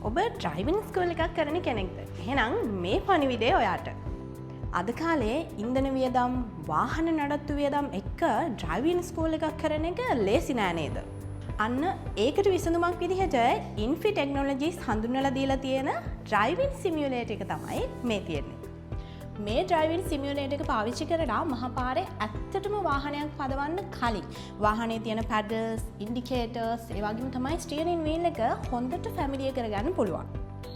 ඔබ driving school එකක් කරන කෙනෙක්ද? එහෙනම් මේ පණිවිඩය ඔයාට. අද කාලේ ඉන්ධන වියදම්, වාහන නඩත්තු වියදම් එක්ක ඩ්‍රයිවිං ස්කූල් එකක් කරන එක ලේසි නෑ නේද? අන්න ඒකට විසඳුමක් විදිහට ඉන්ෆි ටෙක්නොලොජිස් හඳුන්වලා දීලා තියෙන ඩ්‍රයිවිං සිමියුලේටර් එක තමයි මේ තියෙන්නේ. මේ ඩ්‍රයිවිං සිමියුලේටර් එක පාවිච්චි කරලා මහපාරේ ඇත්තටම වාහනයක් පදවන්න කලින් වාහනේ තියෙන පැඩල්ස්, ඉන්ඩිකේටර්ස්, ඒ වගේම තමයි ස්ටියරින් වීල් එක හොඳට ෆැමිලියර් කරගන්න පුළුවන්.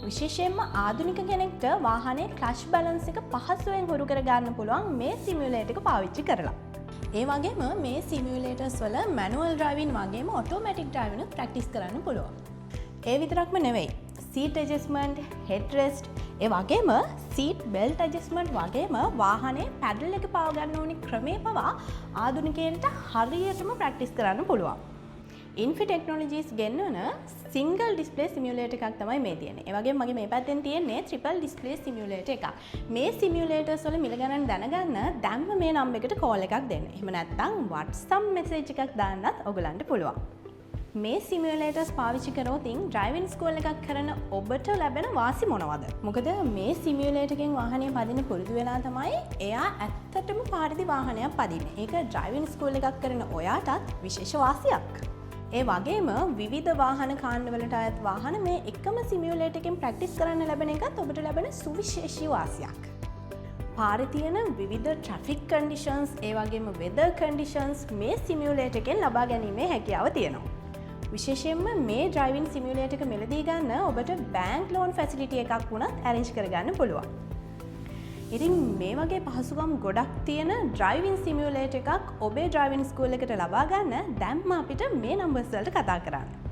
විශේෂයෙන්ම ආධුනික කෙනෙක්ට වාහනේ ක්ලච් බැලන්ස් එක පහසුවෙන් හුරු කරගන්න පුළුවන් මේ සිමියුලේටර් එක පාවිච්චි කරලා. ඒ වගේම මේ සිමියුලේටර්ස් වල මැනුවල් ඩ්‍රයිවිං වගේම ඔටෝමැටික් ඩ්‍රයිවිං ප්‍රැක්ටිස් කරන්න පුළුවන්. ඒ විතරක්ම නෙවෙයි. සීට් ඇඩ්ජස්ට්මන්ට්, හෙඩ් රෙස්ට්, ඒ වගේම සීට් බෙල්ට් ඇඩ්ජස්ට්මන්ට් වගේම වාහනේ පැඩල් එක පාව ගන්න ඕනි ක්‍රමේ පවා ආධුනිකයන්ට හරියටම ප්‍රැක්ටිස් කරන්න පුළුවන්. ඉන්ෆි ටෙක්නොලොජිස් ගෙන්වන සිංගල් ඩිස්ප්ලේ සිමියුලේටර් එකක් තමයි මේ තියෙන්නේ. ඒ වගේම මගේ මේ පැත්තෙන් තියෙන්නේ ට්‍රිපල් ඩිස්ප්ලේ සිමියුලේටර් එකක්. මේ සිමියුලේටර්ස් වල මිල ගණන් දැනගන්න දැන්ම මේ නම්බර් එකට කෝල් එකක් දෙන්න. එහෙම නැත්නම් WhatsApp message එකක් දාන්නත් ඔයගලන්ට පුළුවන්. මේ සිමියුලේටර්ස් පාවිච්චි කරොතින් ඩ්‍රයිවිං ස්කූල් එකක් කරන ඔබට ලැබෙන වාසි මොනවද? මොකද මේ සිමියුලේටර් එකෙන් වාහනය පදින පුරුදු වෙලා තමයි එයා ඇත්තටම පාරෙදි වාහනයක් පදින්නේ. ඒක ඩ්‍රයිවිං ස්කූල් එකක් කරන ඔයාටත් විශේෂ වාසියක්. ඒ වගේම විවිධ වාහන කාණ්ඩවලට අයත් වාහන මේ එකම සිමියුලේටර් එකෙන් ප්‍රැක්ටිස් කරන්න ලැබෙන එකත් ඔබට ලැබෙන සුවිශේෂී වාසියක්. පාරේ තියෙන විවිධ ට්‍රැෆික් කන්ඩිෂන්ස්, ඒ වගේම වෙදර් කන්ඩිෂන්ස් මේ සිමියුලේටර් එකෙන් ලබා ගැනීමේ හැකියාව තියෙනවා. විශේෂයෙන්ම මේ ඩ්‍රයිවිං සිමියුලේටර් එක මිලදී ගන්න ඔබට බැංක් ලෝන් ෆැසිලිටි එකක් වුණත් ඇරේන්ජ් කරගන්න පුළුවන්. ඉතින් මේ වගේ පහසුකම් ගොඩක් තියෙන ඩ්‍රයිවිං සිමියුලේටර් එකක් ඔබේ ඩ්‍රයිවිං ස්කූල් එකට ලබා ගන්න දැන්ම අපිට මේ නම්බර්ස් වලට කතා කරන්න.